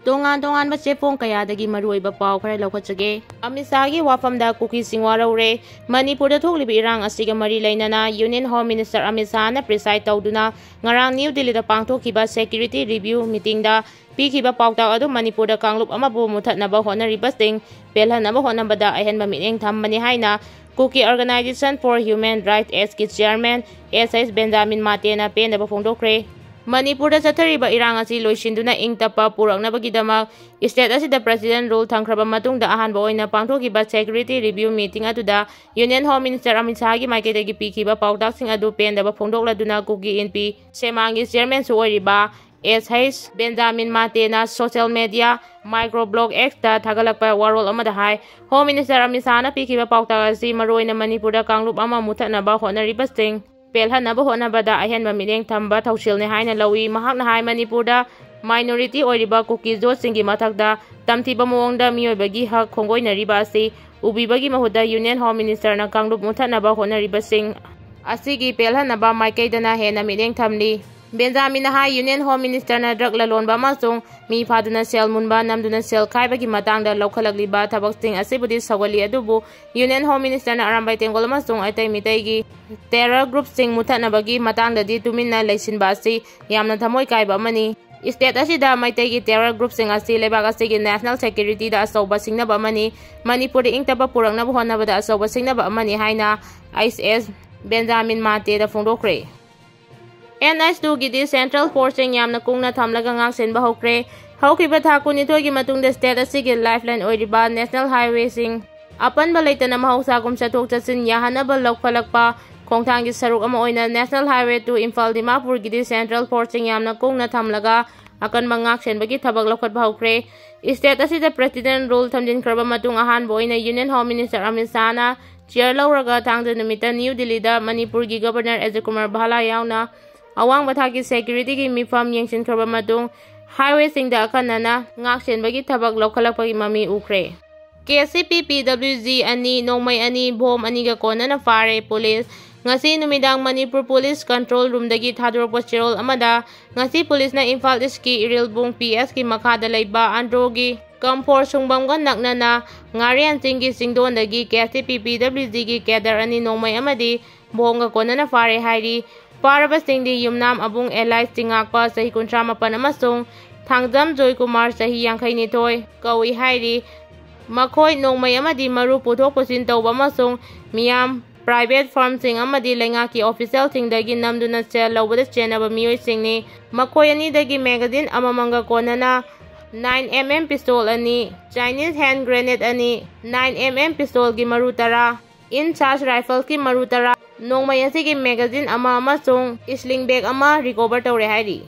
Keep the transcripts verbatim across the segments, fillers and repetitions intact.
ꯇꯣꯉꯥꯟ ꯇꯣꯉꯥꯟꯕ ꯆꯦꯐꯣꯡ ꯀꯌꯥꯗꯒꯤ ꯃꯔꯨꯑꯣꯏꯕ ꯄꯥꯎ ꯈꯔ ꯂꯧꯈꯠꯆꯒꯦ꯫ ꯑꯃꯤꯠ ꯁꯥꯍꯒꯤ ꯋꯥꯐꯝꯗ ꯀꯨꯀꯤꯁꯤꯡ ꯋꯥꯔꯧꯔꯦ꯫ ꯃꯅꯤꯄꯨꯔꯗ ꯊꯣꯛꯂꯤꯕ ꯏꯔꯥꯡ ꯑꯁꯤꯒ ꯃꯔꯤ ꯂꯩꯅꯅ Union Home Minister Amit ꯁꯥꯍꯅ preside ꯇꯧꯗꯨꯅ ꯉꯔꯥꯡ ꯅ꯭ꯌꯨ ꯗꯤꯜꯂꯤꯗ ꯄꯥꯡꯊꯣꯛꯈꯤꯕ security review meetingꯗ ꯄꯤꯈꯤꯕ ꯄꯥꯎꯇꯥꯛ ꯑꯗꯨ ꯃꯅꯤꯄꯨꯔꯗ ꯀꯥꯡꯂꯨꯞ ꯑꯃꯕꯨ ꯃꯨꯊꯠꯅꯕ ꯍꯣꯠꯅꯔꯤꯕꯁꯤꯡ ꯄꯦꯜꯍꯟꯅꯕ ꯍꯣꯠꯅꯕꯗ ꯑꯍꯦꯟꯕ ꯃꯤꯠꯌꯦꯡ ꯊꯝꯕꯅꯤ ꯍꯥꯏꯅ Kuki Organisation for Human Rights ꯀꯤ chairman ꯑꯦꯁ ꯑꯩꯆ ꯕꯦꯟꯖꯥꯃꯤꯟ ꯃꯥꯇꯦꯅ ꯄꯦꯟꯗꯕ ꯐꯣꯡꯗꯣꯛꯈ꯭ꯔꯦ꯫ ꯃꯅꯤꯄꯨꯔꯗ ꯆꯠꯊꯔꯤꯕ ꯏꯔꯥꯡ ꯑꯁꯤ ꯂꯣꯏꯁꯤꯟꯗꯨꯅ ꯏꯪ ꯇꯞꯄ ꯄꯨꯔꯛꯅꯕꯒꯤꯗꯃꯛ state ꯑꯁꯤꯗ president rule ꯊꯝꯈ꯭ꯔꯕ ꯃꯇꯨꯡꯗ ꯑꯍꯥꯟꯕ ꯑꯣꯏꯅ ꯄꯥꯡꯊꯣꯛꯈꯤꯕ security review meeting ꯑꯗꯨꯗ Union Home Minister ꯑꯃꯤꯠ ꯁꯥꯍꯒꯤ ꯃꯥꯏꯀꯩꯗꯒꯤ ꯄꯤꯈꯤꯕ ꯄꯥꯎꯇꯥꯛꯁꯤꯡ ꯑꯗꯨ ꯄꯦꯟꯗꯕ ꯐꯣꯡꯗꯣꯛꯂꯗꯨꯅ ꯀꯨꯀꯤ ꯏꯟꯄꯤ ꯁꯦꯃꯥꯡꯒꯤ chairmanꯁꯨ ꯑꯣꯏꯔꯤꯕ ꯑꯦꯁ H Benjamin ꯃꯥꯇꯦꯅ social media microblog Xꯇ ꯊꯥꯒꯠꯂꯛꯄ ꯋꯥꯔꯣꯜ ꯑꯃꯗ ꯍꯥꯏ, Home Minister ꯑꯃꯤꯠ ꯁꯥꯍꯅ ꯄꯤꯈꯤꯕ ꯄꯥꯎꯇꯥꯛ ꯑꯁꯤ ꯃꯔꯨꯑꯣꯏꯅ ꯃꯅꯤꯄꯨꯔꯗ ꯀꯥꯡꯂꯨꯞ ꯑꯃ ꯃꯨꯊꯠꯅꯕ ꯍꯣꯠꯅꯔꯤꯕꯁꯤꯡ ꯄꯦꯜꯍꯟꯅꯕ ꯍꯣꯠꯅꯕꯗ ꯑꯍꯦꯟꯕ ꯃꯤꯠꯌꯦꯡ ꯊꯝꯕ ꯊꯧꯁꯤꯜꯅꯤ ꯍꯥꯏꯅ ꯂꯧꯏ꯫ ꯃꯍꯥꯛꯅ ꯍꯥꯏ, ꯃꯅꯤꯄꯨꯔꯗ minority ꯑꯣꯏꯔꯤꯕ ꯀꯨꯀꯤ ꯖꯥꯠꯁꯤꯡꯒꯤ ꯃꯊꯛꯇ ꯇꯝꯊꯤꯕ ꯃꯑꯣꯡꯗ ꯃꯤꯑꯣꯏꯕꯒꯤ ꯍꯛ ꯈꯣꯡꯒꯣꯏꯅꯔꯤꯕ ꯑꯁꯤ ꯎꯕꯤꯕꯒꯤ ꯃꯍꯨꯠꯇ Union Home Ministerꯅ ꯀꯥꯡꯂꯨꯞ ꯃꯨꯊꯠꯅꯕ ꯍꯣꯠꯅꯔꯤꯕꯁꯤꯡ ꯑꯁꯤꯒꯤ ꯄꯦꯜꯍꯟꯅꯕ ꯃꯥꯏꯀꯩꯗꯅ ꯍꯦꯟꯅ ꯃꯤꯠꯌꯦꯡ ꯊꯝꯂꯤ꯫ ꯕꯦꯟꯖꯥꯃꯤꯟꯅ ꯍꯥꯏ, Union Home Ministerꯅ drug ꯂꯂꯣꯟꯕ ꯑꯃꯁꯨꯡ ꯃꯤ ꯐꯥꯗꯨꯅ ꯁꯦꯜ ꯃꯨꯟꯕ, ꯅꯝꯗꯨꯅ ꯁꯦꯜ ꯈꯥꯏꯕꯒꯤ ꯃꯇꯥꯡꯗ ꯂꯧꯈꯠꯂꯛꯂꯤꯕ ꯊꯕꯛꯁꯤꯡ ꯑꯁꯤꯕꯨꯗꯤ ꯁꯧꯒꯠꯂꯤ, ꯑꯗꯨꯕꯨ Union Home Ministerꯅ ꯑꯔꯥꯝꯕꯥꯏ ꯇꯦꯡꯒꯣꯜ ꯑꯃꯁꯨꯡ ꯑꯇꯩ ꯃꯤꯇꯩꯒꯤ terror groupꯁꯤꯡ ꯃꯨꯊꯠꯅꯕꯒꯤ ꯃꯇꯥꯡꯗꯗꯤ ꯇꯨꯃꯤꯟꯅ ꯂꯩꯁꯤꯟꯕ ꯑꯁꯤ ꯌꯥꯝꯅ ꯊꯃꯣꯏ ꯀꯥꯏꯕ ꯑꯃꯅꯤ꯫ State ꯑꯁꯤꯗ ꯃꯩꯇꯩꯒꯤ terror groupꯁꯤꯡ ꯑꯁꯤ ꯂꯩꯕꯥꯛ ꯑꯁꯤꯒꯤ national securityꯗ ꯑꯆꯧꯕ ꯁꯤꯡꯅꯕ ꯑꯃꯅꯤ꯫ ꯃꯅꯤꯄꯨꯔꯗ ꯏꯪ ꯇꯞꯄ ꯄꯨꯔꯛꯅꯕ ꯍꯣꯠꯅꯕꯗ ꯑꯆꯧꯕ ꯁꯤꯡꯅꯕ ꯑꯃꯅꯤ ꯍꯥꯏꯅ ꯑꯦꯁ ꯑꯦꯁ ꯕꯦꯟꯖꯥꯃꯤꯟ ꯃꯥꯇꯦꯗ ꯐꯣꯡꯗꯣꯛꯈ꯭ꯔꯦ꯫ ꯑꯦꯟ ꯑꯩꯆ ꯇꯨꯒꯤꯗꯤ central forceꯁꯤꯡ ꯌꯥꯝꯅ ꯀꯨꯡꯅ ꯊꯝꯂꯒ ꯉꯥꯛꯁꯦꯟꯕ ꯍꯧꯈ꯭ꯔꯦ꯫ ꯍꯧꯈꯤꯕ ꯊꯥ ꯀꯨꯟꯅꯤꯊꯣꯏꯒꯤ ꯃꯇꯨꯡꯗ state ꯑꯁꯤꯒꯤ lifeline ꯑꯣꯏꯔꯤꯕ national highwayꯁꯤꯡ ꯑꯄꯟꯕ ꯂꯩꯇꯅ ꯃꯍꯧꯁꯥꯒꯨꯝ ꯆꯠꯊꯣꯛ ꯆꯠꯁꯤꯟ ꯌꯥꯍꯟꯅꯕ ꯂꯧꯈꯠꯂꯛꯄ ꯈꯣꯡꯊꯥꯡꯒꯤ ꯁꯔꯨꯛ ꯑꯃ ꯑꯣꯏꯅ National Highway two Imphal Dimapurꯒꯤꯗꯤ central forceꯁꯤꯡ ꯌꯥꯝꯅ ꯀꯨꯡꯅ ꯊꯝꯂꯒ ꯑꯀꯟꯕ ꯉꯥꯛꯁꯦꯟꯕꯒꯤ ꯊꯕꯛ ꯂꯧꯈꯠꯄ ꯍꯧꯈ꯭ꯔꯦ꯫ State ꯑꯁꯤꯗ president rule ꯊꯝꯖꯤꯟꯈ꯭ꯔꯕ ꯃꯇꯨꯡ ꯑꯍꯥꯟꯕ ꯑꯣꯏꯅ Union Home Minister Amit ꯁꯥꯍꯅ chair ꯂꯧꯔꯒ ꯊꯥꯡꯖ ꯅꯨꯃꯤꯠꯇ ꯅ꯭ꯌꯨ ꯗꯤꯜꯂꯤꯗ ꯃꯅꯤꯄꯨꯔꯒꯤ Governor ꯑꯖꯌ ꯀꯨꯃꯥꯔ ꯚꯥꯂꯥ ꯌꯥꯎꯅ ꯑꯋꯥꯡꯕ ꯊꯥꯛꯀꯤ securityꯒꯤ ꯃꯤꯐꯝ ꯌꯦꯡꯁꯤꯟꯈ꯭ꯔꯕ ꯃꯇꯨꯡ highwayꯁꯤꯡꯗ ꯑꯈꯟꯅꯅ ꯉꯥꯛꯁꯦꯟꯕꯒꯤ ꯊꯕꯛ ꯂꯧꯈꯠꯂꯛꯄꯒꯤ ꯃꯃꯤ ꯎꯈ꯭ꯔꯦ꯫ ꯀꯦ ꯁꯤ ꯄꯤ ꯄꯤ ꯗꯕ꯭ꯂꯤꯎ ꯖꯤ ꯑꯅꯤ, ꯅꯣꯡꯃꯩ ꯑꯅꯤ, bomb ꯑꯅꯤꯒ ꯀꯣꯟꯅꯅ ꯐꯥꯔꯦ꯫ Police ꯉꯁꯤ ꯅꯨꯃꯤꯗꯥꯡ ꯃꯅꯤꯄꯨꯔ ꯄꯨꯂꯤꯁ ꯀꯟꯇ꯭ꯔꯣꯜ ꯔꯨꯝꯗꯒꯤ ꯊꯥꯗꯣꯔꯛꯄ ꯆꯦꯔꯣꯜ ꯑꯃꯗ, ꯉꯁꯤ ꯄꯨꯂꯤꯁꯅ ꯏꯝꯐꯥꯜ ꯏꯁꯀꯤ ꯏꯔꯤꯜꯕꯨꯡ ꯄꯤ ꯑꯦꯁꯀꯤ ꯃꯈꯥꯗ ꯂꯩꯕ ꯑꯟꯗ꯭ꯔꯣꯒꯤ ꯀꯝꯐꯣꯔ ꯁꯨꯡꯕꯝꯒ ꯅꯛꯅꯅ ꯉꯥꯔꯦꯟ ꯆꯤꯡꯒꯤ ꯆꯤꯡꯗꯣꯟꯗꯒꯤ ꯀꯦ ꯑꯦꯁ ꯇꯤ ꯄꯤ ꯄꯤ ꯗꯕ꯭ꯂꯤꯎ ꯖꯤꯒꯤ ꯀꯦꯗꯔ ꯑꯅꯤ ꯅꯣꯡꯃꯩ ꯑꯃꯗꯤ ꯕꯣꯝꯒ ꯀꯣꯟꯅꯅ ꯐꯥꯔꯦ ꯍꯥꯏꯔꯤ꯫ ꯐꯥꯔꯕꯁꯤꯡꯗꯤ ꯌꯨꯝꯅꯥꯝ ꯑꯕꯨꯡ ꯑꯦꯂꯥꯏꯁ ꯆꯤꯡꯉꯥꯛꯄ, ꯆꯍꯤ ꯀꯨꯟꯊ꯭ꯔꯥ ꯃꯥꯄꯟ, ꯑꯃꯁꯨꯡ ꯊꯥꯡꯖꯝ ꯖꯣꯏꯀꯨꯃꯥꯔ, ꯆꯍꯤ ꯌꯥꯡꯈꯩ ꯅꯤꯊꯣꯏ, ꯀꯧꯏ ꯍꯥꯏꯔꯤ꯫ ꯃꯈꯣꯏ ꯅꯣꯡꯃꯩ ꯑꯃꯗꯤ ꯃꯔꯨ ꯄꯨꯊꯣꯛ ꯄꯨꯁꯤꯟ ꯇꯧꯕ ꯑꯃꯁꯨꯡ ꯃꯤꯌꯥꯝ, ꯄ꯭ꯔꯥꯏꯚꯦꯠ ꯐꯥꯔꯝꯁꯤꯡ ꯑꯃꯗꯤ ꯂꯩꯉꯥꯛꯀꯤ ꯑꯣꯐꯤꯁꯤꯌꯦꯜꯁꯤꯡꯗꯒꯤ ꯅꯝꯗꯨꯅ ꯁꯦꯜ ꯂꯧꯕꯗ ꯆꯦꯟꯅꯕ ꯃꯤꯑꯣꯏꯁꯤꯡꯅꯤ꯫ ꯃꯈꯣꯏ ꯑꯅꯤꯗꯒꯤ ꯃꯦꯒꯥꯖꯤꯟ ꯑꯃꯃꯝꯒ ꯀꯣꯟꯅꯅ ꯅꯥꯏꯟ ꯑꯦꯝ ꯑꯦꯝ ꯄꯤꯁꯇꯣꯜ ꯑꯅꯤ, ꯆꯥꯏꯅꯤꯁ ꯍꯦꯟ ꯒ꯭ꯔꯦꯅꯦꯗ ꯑꯅꯤ, ꯅꯥꯏꯟ ꯑꯦꯝ ꯑꯦꯝ ꯄꯤꯁꯇꯣꯜꯒꯤ ꯃꯔꯨ ꯇꯔꯥ, ꯏꯟ ꯆꯥꯔꯖ ꯔꯥꯏꯐꯜꯁꯀꯤ ꯃꯔꯨ ꯇꯔꯥ, ꯅꯣꯡꯃꯩ ꯑꯁꯤꯒꯤ ꯃꯦꯒꯥꯖꯤꯟ ꯑꯃ ꯑꯃꯁꯨꯡ ꯁ꯭ꯂꯤꯡ ꯕꯦꯒ ꯑꯃ ꯔꯤꯀꯣꯚꯔ ꯇꯧꯔꯦ ꯍꯥꯏꯔꯤ꯫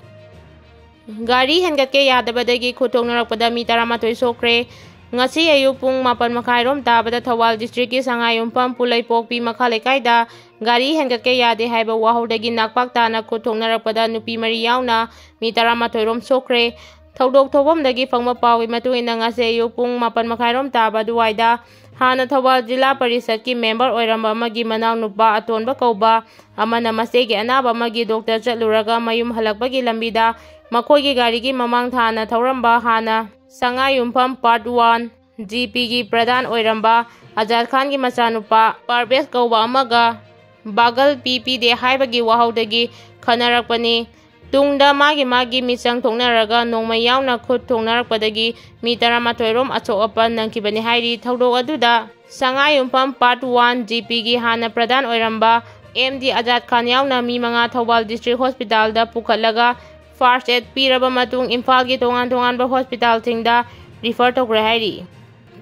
ꯒꯥꯔꯤ ꯍꯦꯟꯒꯠꯀꯦ ꯌꯥꯗꯕꯗꯒꯤ ꯈꯨꯠ ꯊꯣꯛꯅꯔꯛꯄꯗ ꯃꯤ ꯇꯔꯥꯃꯥꯊꯣꯏ ꯁꯣꯛꯈ꯭ꯔꯦ꯫ ꯉꯁꯤ ꯑꯌꯨꯛ ꯄꯨꯡ ꯃꯥꯄꯟ ꯃꯈꯥꯏꯔꯣꯝ ꯇꯥꯕꯗ ꯊꯧꯕꯥꯜ ꯗꯤꯁꯇ꯭ꯔꯤꯛꯀꯤ ꯁꯉꯥꯏꯌꯨꯝꯐꯝ ꯄꯨꯂꯩꯄꯣꯛꯄꯤ ꯃꯈꯥ ꯂꯩꯀꯥꯏꯗ ꯒꯥꯔꯤ ꯍꯦꯟꯒꯠꯀꯦ ꯌꯥꯗꯦ ꯍꯥꯏꯕ ꯋꯥꯍꯧꯗꯒꯤ ꯅꯥꯛꯄꯥꯛ ꯇꯥꯅ ꯈꯨꯠ ꯊꯣꯛꯅꯔꯛꯄꯗ ꯅꯨꯄꯤ ꯃꯔꯤ ꯌꯥꯎꯅ ꯃꯤ ꯇꯔꯥꯃꯥꯊꯣꯏ ꯔꯣꯝ ꯁꯣꯛꯈ꯭ꯔꯦ꯫ ꯊꯧꯗꯣꯛ ꯊꯣꯛꯐꯝꯗꯒꯤ ꯐꯪꯕ ꯄꯥꯎꯒꯤ ꯃꯇꯨꯡ ꯏꯟꯅ, ꯉꯁꯤ ꯑꯌꯨꯛ ꯄꯨꯡ ꯃꯥꯄꯟ ꯃꯈꯥꯏꯔꯣꯝ ꯇꯥꯕ ꯑꯗꯨꯋꯥꯏꯗ ꯍꯥꯟꯅ ꯊꯧꯕꯥꯜ ꯖꯤꯂꯥ ꯄꯔꯤꯁꯠꯀꯤ ꯃꯦꯝꯕꯔ ꯑꯣꯏꯔꯝꯕ ꯑꯃꯒꯤ ꯃꯅꯥꯎꯅꯨꯄꯥ ꯑꯇꯣꯟꯕ ꯀꯧꯕ ꯑꯃꯅ ꯃꯆꯦꯒꯤ ꯑꯅꯥꯕ ꯑꯃꯒꯤ ꯗꯣꯛꯇꯔ ꯆꯠꯂꯨꯔꯒ ꯃꯌꯨꯝ ꯍꯜꯂꯛꯄꯒꯤ ꯂꯝꯕꯤꯗ ꯃꯈꯣꯏꯒꯤ ꯒꯥꯔꯤꯒꯤ ꯃꯃꯥꯡ ꯊꯥꯅ ꯊꯧꯔꯝꯕ ꯍꯥꯟꯅ ꯁꯉꯥꯏꯌꯨꯝꯐꯝ ꯄꯥꯔꯠ ꯋꯥꯟ ꯖꯤ ꯄꯤꯒꯤ ꯄ꯭ꯔꯙꯥꯟ ꯑꯣꯏꯔꯝꯕ ꯑꯖꯥꯗ ꯈꯥꯟꯒꯤ ꯃꯆꯥꯅꯨꯄꯥ ꯄꯥꯔꯕꯦꯁ ꯀꯧꯕ ꯑꯃꯒ ꯕꯥꯒꯜ ꯄꯤ ꯄꯤꯗꯦ ꯍꯥꯏꯕꯒꯤ ꯋꯥꯍꯧꯗꯒꯤ ꯈꯟꯅꯔꯛꯄꯅꯤ꯫ ꯇꯨꯡꯗ ꯃꯥꯒꯤ ꯃꯥꯒꯤ ꯃꯤꯆꯪ ꯊꯣꯛꯅꯔꯒ ꯅꯣꯡꯃꯩ ꯌꯥꯎꯅ ꯈꯨꯠ ꯊꯣꯛꯅꯔꯛꯄꯗꯒꯤ ꯃꯤ ꯇꯔꯥꯃꯥꯊꯣꯏ ꯔꯣꯝ ꯑꯆꯣꯛ ꯑꯄꯟ ꯅꯪꯈꯤꯕꯅꯤ ꯍꯥꯏꯔꯤ꯫ ꯊꯧꯗꯣꯛ ꯑꯗꯨꯗ ꯁꯉꯥꯏꯌꯨꯝꯐꯝ ꯄꯥꯔꯠ ꯋꯥꯟ ꯖꯤ ꯄꯤꯒꯤ ꯍꯥꯟꯅ ꯄ꯭ꯔꯙꯥꯟ ꯑꯣꯏꯔꯝꯕ ꯑꯦꯝ ꯗꯤ ꯑꯖꯥꯗ ꯈꯥꯟ ꯌꯥꯎꯅ ꯃꯤ ꯃꯉꯥ ꯊꯧꯕꯥꯜ ꯗꯤꯁꯇ꯭ꯔꯤꯛ ꯍꯣꯁꯄꯤꯇꯥꯜꯗ ꯄꯨꯈꯠꯂꯒ ꯐꯥꯔꯁ ꯑꯦꯗ ꯄꯤꯔꯕ ꯃꯇꯨꯡ ꯏꯝꯐꯥꯜꯒꯤ ꯇꯣꯉꯥꯟ ꯇꯣꯉꯥꯟꯕ ꯍꯣꯁꯄꯤꯇꯥꯜꯁꯤꯡꯗ ꯔꯤꯐꯔ ꯇꯧꯈ꯭ꯔꯦ ꯍꯥꯏꯔꯤ꯫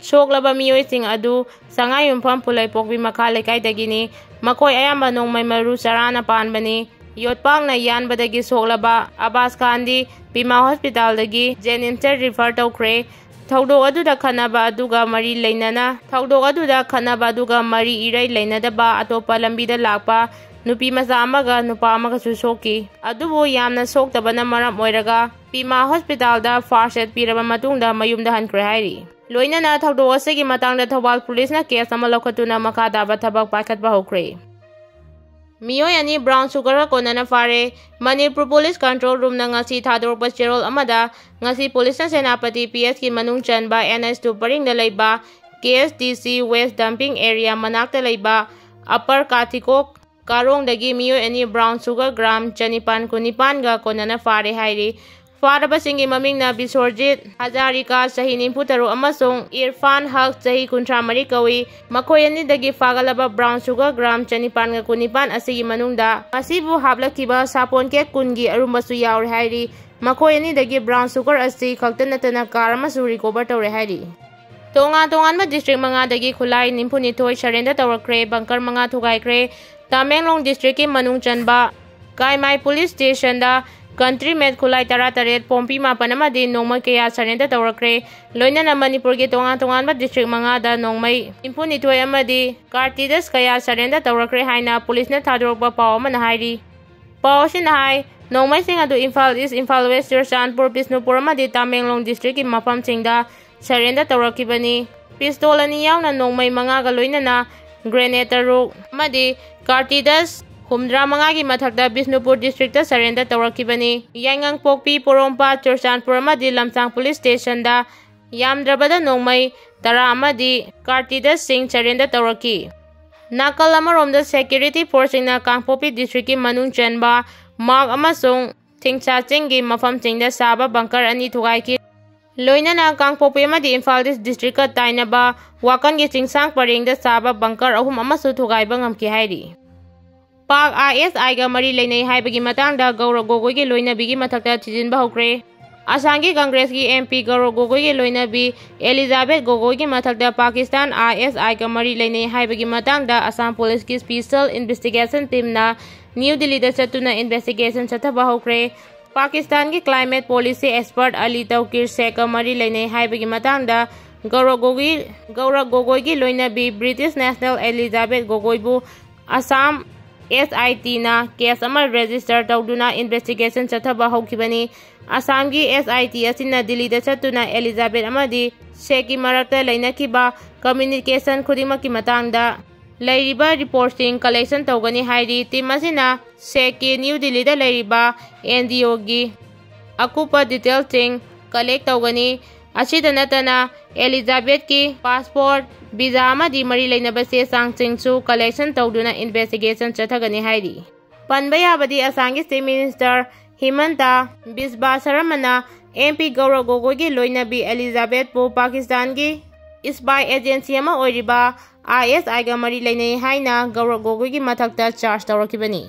ꯁꯣꯛꯂꯕ ꯃꯤꯑꯣꯏꯁꯤꯡ ꯑꯗꯨ ꯁꯉꯥꯏꯌꯨꯝꯐꯝ ꯄꯨꯂꯩꯄꯣꯛꯄꯤ ꯃꯈꯥ ꯂꯩꯀꯥꯏꯗꯒꯤꯅꯤ꯫ ꯃꯈꯣꯏ ꯑꯌꯥꯝꯕ ꯅꯣꯡꯃꯩ ꯃꯔꯨ ꯆꯔꯥꯅ ꯄꯥꯟꯕꯅꯤ꯫ ꯌꯣꯠꯄꯥꯛꯅ ꯌꯥꯟꯕꯗꯒꯤ ꯁꯣꯛꯂꯕ ꯑꯕꯥꯁ ꯈꯥꯟꯗꯤ ꯄꯤꯃꯥ ꯍꯣꯁꯄꯤꯇꯥꯜꯗꯒꯤ ꯖꯦꯅꯤꯝꯁꯇ ꯔꯤꯐꯔ ꯇꯧꯈ꯭ꯔꯦ꯫ ꯊꯧꯗꯣꯛ ꯑꯗꯨꯗ ꯈꯠꯅꯕ ꯑꯗꯨꯒ ꯃꯔꯤ ꯂꯩꯅꯅ, ꯊꯧꯗꯣꯛ ꯑꯗꯨꯗ ꯈꯠꯅꯕ ꯑꯗꯨꯒ ꯃꯔꯤ ꯏꯔꯩ ꯂꯩꯅꯗꯕ ꯑꯇꯣꯞꯄ ꯂꯝꯕꯤꯗ ꯂꯥꯛꯄ ꯅꯨꯄꯤ ꯃꯆꯥ ꯑꯃꯒ ꯅꯨꯄꯥ ꯑꯃꯒꯁꯨ ꯁꯣꯛꯈꯤ꯫ ꯑꯗꯨꯕꯨ ꯌꯥꯝꯅ ꯁꯣꯛꯇꯕꯅ ꯃꯔꯝ ꯑꯣꯏꯔꯒ ꯄꯤꯃꯥ ꯍꯣꯁꯄꯤꯇꯥꯜꯗ ꯐꯥꯔꯁ ꯑꯦꯗ ꯄꯤꯔꯕ ꯃꯇꯨꯡꯗ ꯃꯌꯨꯝꯗ ꯍꯟꯈ꯭ꯔꯦ ꯍꯥꯏꯔꯤ꯫ ꯂꯣꯏꯅꯅ ꯊꯧꯗꯣꯛ ꯑꯁꯤꯒꯤ ꯃꯇꯥꯡꯗ ꯊꯧꯕꯥꯜ ꯄꯨꯂꯤꯁꯅ ꯀꯦꯁ ꯑꯃ ꯂꯧꯈꯠꯇꯨꯅ ꯃꯈꯥ ꯇꯥꯕ ꯊꯕꯛ ꯄꯥꯏꯈꯠꯄ ꯍꯧꯈ꯭ꯔꯦ꯫ ꯃꯤꯑꯣꯏ ꯑꯅꯤ brown sugarꯒ ꯀꯣꯟꯅꯅ ꯐꯥꯔꯦ꯫ ꯃꯅꯤꯄꯨꯔ ꯄꯨꯂꯤꯁ ꯀꯟꯇ꯭ꯔꯣꯜ ꯔꯨꯝꯅ ꯉꯁꯤ ꯊꯥꯗꯣꯔꯛꯄ ꯆꯦꯔꯣꯜ ꯑꯃꯗ, ꯉꯁꯤ ꯄꯨꯂꯤꯁꯅ ꯁꯦꯅꯥꯄꯇꯤ ꯄꯤ ꯑꯦꯁꯀꯤ ꯃꯅꯨꯡ ꯆꯟꯕ ꯑꯦꯟ ꯑꯩꯆ ꯇꯨ ꯄꯔꯤꯡꯗ ꯂꯩꯕ ꯀꯦ ꯑꯦꯁ ꯗꯤ ꯁꯤ waste dumping area ꯃꯅꯥꯛꯇ ꯂꯩꯕ ꯑꯄꯔ ꯀꯥꯊꯤꯀꯣꯛ ꯀꯥꯔꯣꯡꯗꯒꯤ ꯃꯤꯑꯣꯏ ꯑꯅꯤ brown sugar gram ꯆꯅꯤꯄꯥꯟ ꯀꯨꯟꯅꯤꯄꯥꯟꯒ ꯀꯣꯟꯅꯅ ꯐꯥꯔꯦ ꯍꯥꯏꯔꯤ꯫ ꯐꯥꯔꯕꯁꯤꯡꯒꯤ ꯃꯃꯤꯡꯅ ꯕꯤꯁ꯭ꯋꯔꯖꯤꯠ ꯍꯖꯥꯔꯤꯀꯥ, ꯆꯍꯤ ꯅꯤꯐꯨ ꯇꯔꯨꯛ, ꯑꯃꯁꯨꯡ ꯏꯔꯐꯥꯟ ꯍꯛ, ꯆꯍꯤ ꯀꯨꯟꯊ꯭ꯔꯥ ꯃꯔꯤ ꯀꯧꯏ꯫ ꯃꯈꯣꯏ ꯑꯅꯤꯗꯒꯤ ꯐꯥꯒꯠꯂꯕ brown sugar gram ꯆꯅꯤꯄꯥꯟꯒ ꯀꯨꯟꯅꯤꯄꯥꯟ ꯑꯁꯤꯒꯤ ꯃꯅꯨꯡꯗ ꯉꯁꯤꯕꯨ ꯍꯥꯞꯂꯛꯈꯤꯕ ꯁꯥꯄꯣꯟ ꯀꯦꯛ ꯀꯨꯟꯒꯤ ꯑꯔꯨꯝꯕꯁꯨ ꯌꯥꯎꯔꯦ ꯍꯥꯏꯔꯤ꯫ ꯃꯈꯣꯏ ꯑꯅꯤꯗꯒꯤ brown sugar ꯑꯁꯤ ꯈꯛꯇ ꯅꯠꯇꯅ car ꯑꯃꯁꯨ recover ꯇꯧꯔꯦ ꯍꯥꯏꯔꯤ꯫ ꯇꯣꯉꯥꯟ ꯇꯣꯉꯥꯟꯕ district ꯃꯉꯥꯗꯒꯤ ꯈꯨꯠꯂꯥꯏ ꯅꯤꯐꯨꯅꯤꯊꯣꯏ surrender ꯇꯧꯔꯛꯈ꯭ꯔꯦ, bunker ꯃꯉꯥ ꯊꯨꯒꯥꯏꯈ꯭ꯔꯦ꯫ ꯇꯃꯦꯡꯂꯣꯡ districtꯀꯤ ꯃꯅꯨꯡ ꯆꯟꯕ ꯀꯥꯏꯃꯥꯏ police stationꯗ country made ꯈꯨꯠꯂꯥꯏ ꯇꯔꯥꯇꯔꯦꯠ, ꯄꯣꯝꯄꯤ ꯃꯥꯄꯟ ꯑꯃꯗꯤ ꯅꯣꯡꯃꯩ ꯀꯌꯥ surrender ꯇꯧꯔꯛꯈ꯭ꯔꯦ꯫ ꯂꯣꯏꯅꯅ ꯃꯅꯤꯄꯨꯔꯒꯤ ꯇꯣꯉꯥꯟ ꯇꯣꯉꯥꯟꯕ district ꯃꯉꯥꯗ ꯅꯣꯡꯃꯩ ꯅꯤꯐꯨꯅꯤꯊꯣꯏ ꯑꯃꯗꯤ cartridge ꯀꯌꯥ surrender ꯇꯧꯔꯛꯈ꯭ꯔꯦ ꯍꯥꯏꯅ ꯄꯨꯂꯤꯁꯅ ꯊꯥꯗꯣꯔꯛꯄ ꯄꯥꯎ ꯑꯃꯅ ꯍꯥꯏꯔꯤ꯫ ꯄꯥꯎ ꯑꯁꯤꯅ ꯍꯥꯏ, ꯅꯣꯡꯃꯩꯁꯤꯡ ꯑꯗꯨ ꯏꯝꯐꯥꯜ East, ꯏꯝꯐꯥꯜ West, ꯆꯨꯔꯆꯥꯟꯄꯨꯔ, ꯕꯤꯁꯅꯨꯄꯨꯔ ꯑꯃꯗꯤ ꯇꯃꯦꯡꯂꯣꯡ districtꯀꯤ ꯃꯐꯝꯁꯤꯡꯗ surrender ꯇꯧꯔꯛꯈꯤꯕꯅꯤ꯫ Pistol ꯑꯅꯤ ꯌꯥꯎꯅ ꯅꯣꯡꯃꯩ ꯃꯉꯥꯒ ꯂꯣꯏꯅꯅ grenade ꯇꯔꯨꯛ ꯑꯃꯗꯤ cartridge ꯍꯨꯝꯗ꯭ꯔꯥ ꯃꯉꯥꯒꯤ ꯃꯊꯛꯇ ꯕꯤꯁꯅꯨꯄꯨꯔ districtꯇ surrender ꯇꯧꯔꯛꯈꯤꯕꯅꯤ꯫ ꯌꯥꯏꯉꯪꯄꯣꯛꯄꯤ, ꯄꯣꯔꯣꯝꯄꯥꯠ, ꯆꯨꯔꯆꯥꯟꯄꯨꯔ ꯑꯃꯗꯤ ꯂꯝꯁꯥꯡ police stationꯗ ꯌꯥꯝꯗ꯭ꯔꯕꯗ ꯅꯣꯡꯃꯩ ꯇꯔꯥ ꯑꯃꯗꯤ cartridgeꯁꯤꯡ surrender ꯇꯧꯔꯛꯈꯤ꯫ ꯅꯥꯀꯜ ꯑꯃꯔꯣꯝꯗ security forceꯁꯤꯡꯅ ꯀꯥꯡꯄꯣꯛꯄꯤ districtꯀꯤ ꯃꯅꯨꯡ ꯆꯟꯕ ꯃꯥꯛ ꯑꯃꯁꯨꯡ ꯊꯤꯡꯁꯥ ꯆꯤꯡꯒꯤ ꯃꯐꯝꯁꯤꯡꯗ ꯁꯥꯕ bunker ꯑꯅꯤ ꯊꯨꯒꯥꯏꯈꯤ꯫ ꯂꯣꯏꯅꯅ ꯀꯥꯡꯄꯣꯛꯄꯤ ꯑꯃꯗꯤ ꯏꯝꯐꯥꯜ East districtꯀ ꯇꯥꯏꯅꯕ ꯋꯥꯀꯟꯒꯤ ꯆꯤꯡꯁꯥꯡ ꯄꯔꯦꯡꯗ ꯁꯥꯕ bunker ꯑꯍꯨꯝ ꯑꯃꯁꯨ ꯊꯨꯒꯥꯏꯕ ꯉꯝꯈꯤ ꯍꯥꯏꯔꯤ꯫ ꯄꯥꯛ ꯑꯥꯏ ꯑꯦꯁ ꯑꯥꯏꯒ ꯃꯔꯤ ꯂꯩꯅꯩ ꯍꯥꯏꯕꯒꯤ ꯃꯇꯥꯡꯗ ꯒꯧꯔꯕ ꯒꯣꯒꯣꯏꯒꯤ ꯂꯣꯏꯅꯕꯤꯒꯤ ꯃꯊꯛꯇ ꯊꯤꯖꯤꯟꯕ ꯍꯧꯈ꯭ꯔꯦ꯫ ꯑꯁꯥꯝꯒꯤ ꯀꯪꯒ꯭ꯔꯦꯁꯀꯤ ꯑꯦꯝ ꯄꯤ ꯒꯧꯔꯕ ꯒꯣꯒꯣꯏꯒꯤ ꯂꯣꯏꯅꯕꯤ ꯑꯦꯂꯤꯖꯥꯕꯦꯊ ꯒꯣꯒꯣꯏꯒꯤ ꯃꯊꯛꯇ ꯄꯥꯀꯤꯁꯇꯥꯟ ꯑꯥꯏ ꯑꯦꯁ ꯑꯥꯏꯒ ꯃꯔꯤ ꯂꯩꯅꯩ ꯍꯥꯏꯕꯒꯤ ꯃꯇꯥꯡꯗ ꯑꯁꯥꯝ ꯄꯨꯂꯤꯁꯀꯤ special investigation teamꯅ ꯅ꯭ꯌꯨ ꯗꯤꯜꯂꯤꯗ ꯆꯠꯇꯨꯅ investigation ꯆꯠꯊꯕ ꯍꯧꯈ꯭ꯔꯦ꯫ ꯄꯥꯀꯤꯁꯇꯥꯟꯒꯤ climate policy expert ꯑꯂꯤ ꯇꯧꯀꯤꯔ ꯁꯦꯈꯀ ꯃꯔꯤ ꯂꯩꯅꯩ ꯍꯥꯏꯕꯒꯤ ꯃꯇꯥꯡꯗ ꯒꯧꯔꯕ ꯒꯣꯒꯣꯏ, ꯒꯧꯔꯕ ꯒꯣꯒꯣꯏꯒꯤ ꯂꯣꯏꯅꯕꯤ British national ꯑꯦꯂꯤꯖꯥꯕꯦꯊ ꯒꯣꯒꯣꯏꯕꯨ ꯑꯁꯥꯝ ꯑꯦꯁ ꯑꯥꯏ ꯇꯤꯅ case ꯑꯃ register ꯇꯧꯗꯨꯅ investigation ꯆꯠꯊꯕ ꯍꯧꯈꯤꯕꯅꯤ꯫ ꯑꯁꯥꯝꯒꯤ ꯑꯦꯁ ꯑꯥꯏ ꯇꯤ ꯑꯁꯤꯅ ꯗꯤꯜꯂꯤꯗ ꯆꯠꯇꯨꯅ ꯑꯦꯂꯤꯖꯥꯕꯦꯊ ꯑꯃꯗꯤ ꯁꯦꯈꯀꯤ ꯃꯔꯛꯇ ꯂꯩꯅꯈꯤꯕ communication ꯈꯨꯗꯤꯡꯃꯛꯀꯤ ꯃꯇꯥꯡꯗ ꯂꯩꯔꯤꯕ ꯔꯤꯄꯣꯔꯠꯁꯤꯡ ꯀꯂꯦꯛꯁꯟ ꯇꯧꯒꯅꯤ ꯍꯥꯏꯔꯤ꯫ ꯇꯤꯝ ꯑꯁꯤꯅ ꯁꯦꯛꯀꯤ ꯅ꯭ꯌꯨ ꯗꯤꯜꯂꯤꯗ ꯂꯩꯔꯤꯕ ꯑꯦꯟ ꯗꯤ ꯑꯣꯒꯤ ꯑꯀꯨꯞꯄ ꯗꯤꯇꯦꯜꯁꯤꯡ ꯀꯂꯦꯛ ꯇꯧꯒꯅꯤ꯫ ꯑꯁꯤꯗ ꯅꯠꯇꯅ ꯑꯦꯂꯤꯖꯥꯕꯦꯠꯀꯤ ꯄꯥꯁꯄꯣꯔꯠ, ꯚꯤꯖꯥ ꯑꯃꯗꯤ ꯃꯔꯤ ꯂꯩꯅꯕ ꯆꯦ ꯆꯥꯡꯁꯤꯡꯁꯨ ꯀꯂꯦꯛꯁꯟ ꯇꯧꯗꯨꯅ ꯏꯟꯚꯦꯁꯇꯤꯒꯦꯁꯟ ꯆꯠꯊꯒꯅꯤ ꯍꯥꯏꯔꯤ꯫ ꯄꯟꯕ ꯌꯥꯕꯗꯤ ꯑꯁꯥꯝꯒꯤ ꯆꯤꯐ ꯃꯤꯅꯤꯁꯇꯔ ꯍꯤꯃꯟꯇ ꯕꯤꯁꯕꯥ ꯁꯔꯃꯅ ꯑꯦꯝ ꯄꯤ ꯒꯧꯔꯕ ꯒꯣꯒꯣꯏꯒꯤ ꯂꯣꯏꯅꯕꯤ ꯑꯦꯂꯤꯖꯥꯕꯦꯠꯄꯨ ꯄꯥꯀꯤꯁꯇꯥꯟꯒꯤ ꯏꯁꯄꯥꯏ ꯑꯦꯖꯦꯟꯁꯤ ꯑꯃ ꯑꯣꯏꯔꯤꯕ ꯑꯥꯏ ꯑꯦꯁ ꯑꯥꯏꯒ ꯃꯔꯤ ꯂꯩꯅꯩ ꯍꯥꯏꯅ ꯒꯧꯔꯕ ꯒꯣꯒꯣꯏꯒꯤ ꯃꯊꯛꯇ ꯆꯥꯔꯖ ꯇꯧꯔꯛꯈꯤꯕꯅꯤ꯫